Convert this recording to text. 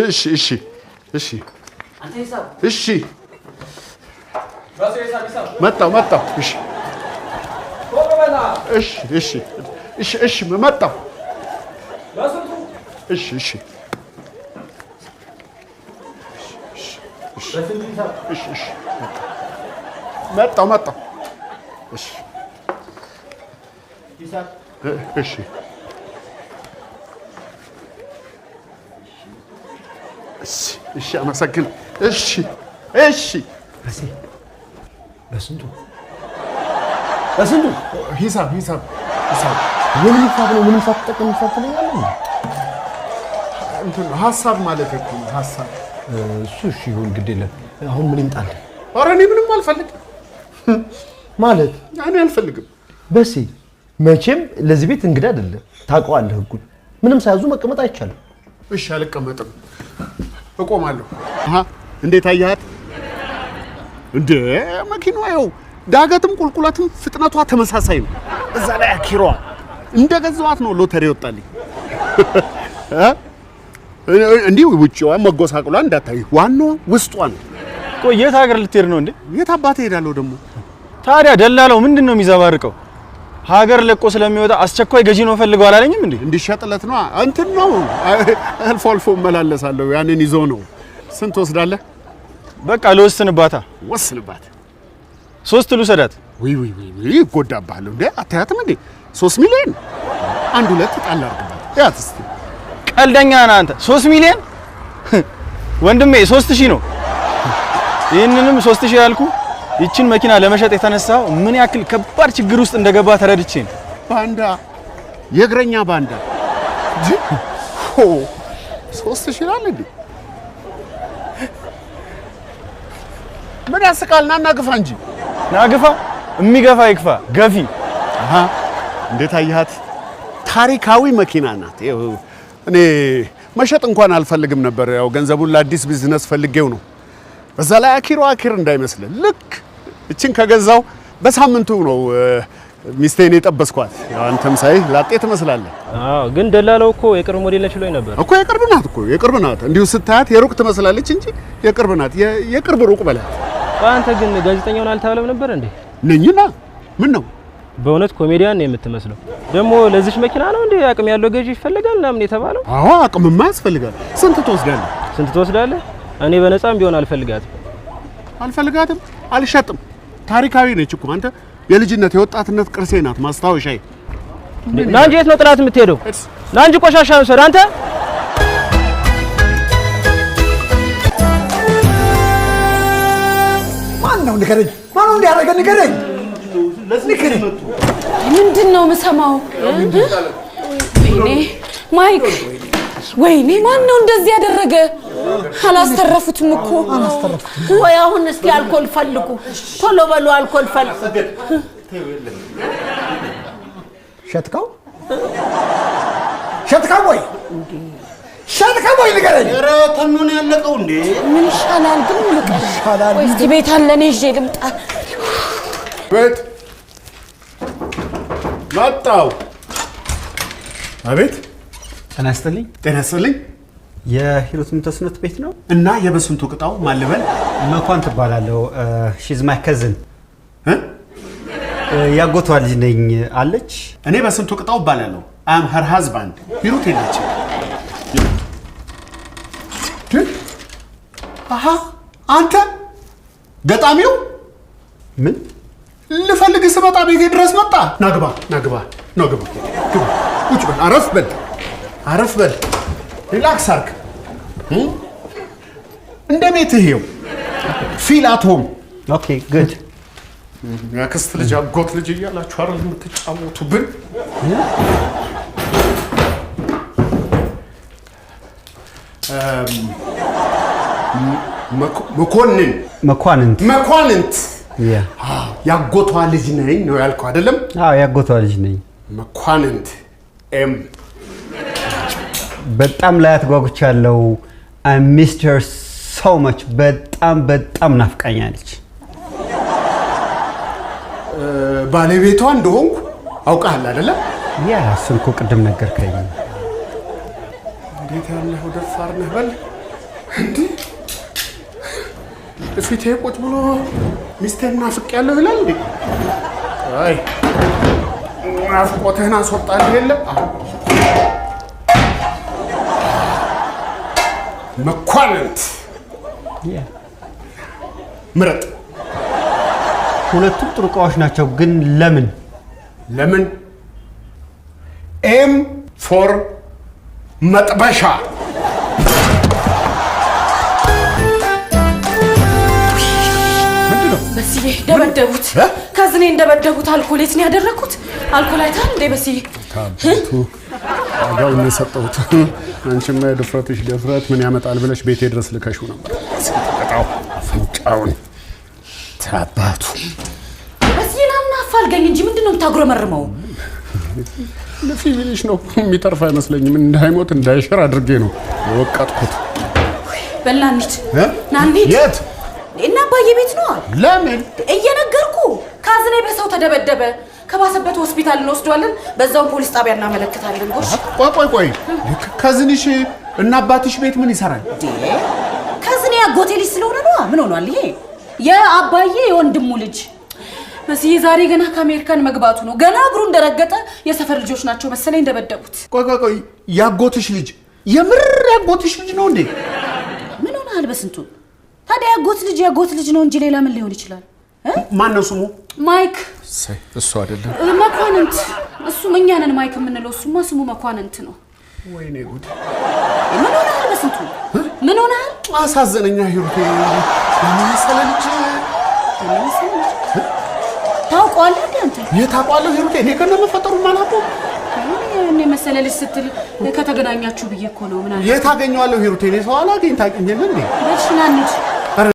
እሺ እሺ እሺ እሺ፣ መጣሁ መጣሁ። እሺ እሺ እሺ እሺ እሺ፣ መጣሁ። እሺ እሺ እሺ እሺ፣ መጣሁ መጣሁ። እሺ እሺ እሺ፣ አመሰግን። እሺ እሺ። በስንቱ በስንቱ ሂሳብ ሂሳብ ሂሳብ። የምን ሂሳብ ነው? ምንም ሳትጠቅም ሂሳብ ትለኛለህ? እንትን ሀሳብ ማለት እኮ ነው፣ ሀሳብ እሱ። እሺ ይሁን፣ ግድ የለም። አሁን ምን ይምጣልህ? ኧረ እኔ ምንም አልፈልግም። ማለት? እኔ አልፈልግም። በሴ መቼም ለዚህ ቤት እንግዳ አይደለም፣ ታውቀዋለህ ህጉን። ምንም ሳያዙ መቀመጥ አይቻልም። እሺ፣ አልቀመጥም፣ እቆማለሁ። አሃ፣ እንዴት አየሃት እንዴ? መኪናዋ ይኸው ዳገትም ቁልቁለትም ፍጥነቷ ተመሳሳይ ነው። እዛ ላይ አኪሯ እንደ ገዛኋት ነው ሎተሪ ወጣልኝ። እንዲህ ውጪዋ መጎሳቅሏ እንዳታይ፣ ዋናዋ ውስጧ ነው። ቆይ የት ሀገር ልትሄድ ነው እንዴ? የት አባቴ እሄዳለሁ ደግሞ? ታዲያ ደላላው ምንድን ነው የሚዘባርቀው? ሀገር ለቆ ስለሚወጣ አስቸኳይ ገዢ ነው ፈልገው አላለኝም እንዴ? እንዲሸጥለት ነው እንትን ነው። አልፎ አልፎ እመላለሳለሁ። ያንን ይዞ ነው። ስንት ወስዳለህ? በቃ ልወስንባታ። ወስንባት። 3 ልውሰዳት። ውይ ውይ ውይ ውይ፣ እጎዳብሃለሁ እንዴ! አታያትም እንዴ? 3 ሚሊዮን አንድ ሁለት ጣል አድርግባት። ያት እስቲ። ቀልደኛ ነህ አንተ። 3 ሚሊዮን ወንድሜ፣ 3000 ነው። ይህንንም 3000 ያልኩ ይችን መኪና ለመሸጥ የተነሳው ምን ያክል ከባድ ችግር ውስጥ እንደገባ ተረድቼ ነው። ባንዳ፣ የእግረኛ ባንዳ። ሆ፣ 3000 ይላል እንዴ? ምን ያስቃል? ና እና ግፋ እንጂ። ና ግፋ፣ የሚገፋ ይግፋ፣ ገፊ። አሃ፣ እንዴት አየሃት? ታሪካዊ መኪና ናት። ይኸው እኔ መሸጥ እንኳን አልፈልግም ነበር። ያው ገንዘቡን ለአዲስ ቢዝነስ ፈልጌው ነው። በዛ ላይ አኪሮ አኪር እንዳይመስልህ። ልክ እችን ከገዛው በሳምንቱ ነው ሚስቴን የጠበስኳት። ያው አንተም ሳይ ላጤ ትመስላለህ። አዎ፣ ግን ደላላው እኮ የቅርብ ሞዴል ነች ብሎኝ ነበር። እኮ የቅርብ ናት እኮ፣ የቅርብ ናት። እንዲሁ ስታያት የሩቅ ትመስላለች እንጂ የቅርብ ናት። የቅርብ ሩቅ በላት። ቆይ አንተ ግን ጋዜጠኛውን አልተባለም ነበር እንዴ? ነኝና ምን ነው? በእውነት ኮሜዲያን ነው የምትመስለው። ደግሞ ለዚች መኪና ነው እንዴ አቅም ያለው ገዢ ይፈልጋል ምናምን የተባለው? አዎ፣ አቅምማ ያስፈልጋል። ስንት ትወስዳለህ? ስንት ትወስዳለህ? እኔ በነፃም ቢሆን አልፈልጋትም። አልፈልጋትም፣ አልሸጥም። ታሪካዊ ነች እኮ አንተ፣ የልጅነት የወጣትነት ቅርሴ ናት፣ ማስታወሻዬ። ና እንጂ፣ የት ነው ጥላት የምትሄደው? ና እንጂ፣ ቆሻሻ ውሰድ አንተ። ማን ነው ንገረኝ? ማን ነው እንዲያደርገ ንገረኝ? ንገረኝ። ምንድን ነው የምሰማው? ወይኔ ማይክ፣ ወይኔ ማን ነው እንደዚህ ያደረገ? አላስተረፉትም እኮ። ወይ አሁን እስቲ አልኮል ፈልጉ፣ ቶሎ በሉ አልኮል ፈልጉ። ሸጥከው? ሸጥከው ወይ ሸጥከው ወይ ንገረኝ። ኧረ ተኖ ነው ያለቀው እንዴ? ምን ይሻላል ግን ሙሉቀን? ይሻላል። ወይ እስቲ ቤት አለ፣ እኔ ይዤ ልምጣ። ቤት መጣው። አቤት። ጤና ይስጥልኝ። ጤና ይስጥልኝ። የሂሩት ምንተስኖት ቤት ነው? እና የበስንቱ ቅጣው ማን ልበል? መኳን ትባላለሁ። She's my cousin። እ? ያጎቷ ልጅ ነኝ። አለች? እኔ በስንቱ ቅጣው እባላለሁ። I'm her husband። ሂሩት የለችም። አሃ፣ አንተ ገጣሚው? ምን? ልፈልግ ስመጣ ቤቴ ድረስ መጣ። ናግባ ናግባ ናግባ፣ ግባ፣ ቁጭ በል፣ አረፍ በል፣ አረፍ በል፣ relax አርግ። እንደ ቤትህ ይኸው feel at home። Okay, good። የአክስት ልጅ አጎት ልጅ እያላችሁ አይደል የምትጫወቱብን? መኮንን። መኳንንት። መኳንንት። Yeah. ያጎቷ ልጅ ነኝ ነው ያልከው አይደለም? አዎ፣ ያጎቷ ልጅ ነኝ። መኳንንት M። በጣም ላያት ጓጉቻለሁ። I missed her so much። በጣም በጣም ናፍቃኛለች። ባለቤቷ እንደሆንኩ አውቃሃል አይደለም? Yeah፣ እሱን እኮ ቅድም ነገርከኝ። እንዴት ያለኸው ደፋር ነህ! በል እንዲህ ፊቴ ቁጭ ብሎ ሚስቴን ናፍቄያለሁ ይላል እንዴ? አይ፣ ናፍቆትህን አስወጣልህ የለም። መኳንንት፣ ምረጥ። ሁለቱም ጥሩ እቃዎች ናቸው፣ ግን ለምን? ለምን? M for መጥበሻ። በስዬ፣ ደበደቡት። Cousin ኤን ደበደቡት። አልኮል የት ነው ያደረኩት? አልኮል አይተሃል እንዴ በስዬ? ታባቱ ዋጋውን ነው የሰጠሁት። አንቺማ የድፍረትሽ ድፍረት ምን ያመጣል ብለሽ ቤቴ ድረስ ልከሽው ነበር። ቀጣው አፍንጫውን ታባቱ። በስዬ፣ ናና አፋልገኝ እንጂ ምንድን ነው የምታጉረመርመው? ልፊ ቢልሽ ነው የሚተርፍ አይመስለኝም። እንዳይሞት እንዳይሽር አድርጌ ነው የወቀጥኩት። በል ና እንሂድ። እ? ና እንሂድ። የት? እና አባዬ ቤት ነዋ። ለምን? እየነገርኩ cousin ኤ በሰው ተደበደበ። ከባሰበት ሆስፒታል እንወስደዋለን። በዛውም ፖሊስ ጣቢያ እናመለክታለን። ጎሽ። ቆይ ቆይ ቆይ፣ cousin ሽ እና አባትሽ ቤት ምን ይሰራል? Cousin ኤ አጎቴ ልጅ ስለሆነ ነዋ። ምን ሆኗል? ይሄ የአባዬ የወንድሙ ልጅ መስዬ ዛሬ ገና ከአሜሪካን መግባቱ ነው። ገና እግሩ እንደረገጠ የሰፈር ልጆች ናቸው መሰለኝ እንደበደቡት። ቆይ ቆይ ቆይ፣ ያጎትሽ ልጅ የምር ያጎትሽ ልጅ ነው እንዴ? ምን ሆነሃል በስንቱ? ታዲያ ያጎት ልጅ ያጎት ልጅ ነው እንጂ ሌላ ምን ሊሆን ይችላል? እ? ማን ነው ስሙ? ማይክ። እሰይ፣ እሱ አይደለም። መኳንንት። እሱም እኛ ነን ማይክ የምንለው፣ እሱማ ስሙ መኳንንት ነው። ወይኔ ጉድ! ምን ሆነሃል በስንቱ? ምን ሆነሃል? አሳዘነኛ ሂሩቴ። የመሰለ ልጅ። ታውቀዋለህ እንዴ አንተ? የት አውቀዋለሁ ሂሩቴ? እኔ ገና መፈጠሩን አላውቀውም። እኔ መሰለ ልጅ ስትል ከተገናኛችሁ ብዬ እኮ ነው። ምን አለ? የት አገኘዋለሁ ሂሩቴ? እኔ ሰው አላገኝ ታውቂኝ የለ እንዴ? በልሽ ና እንሂድ።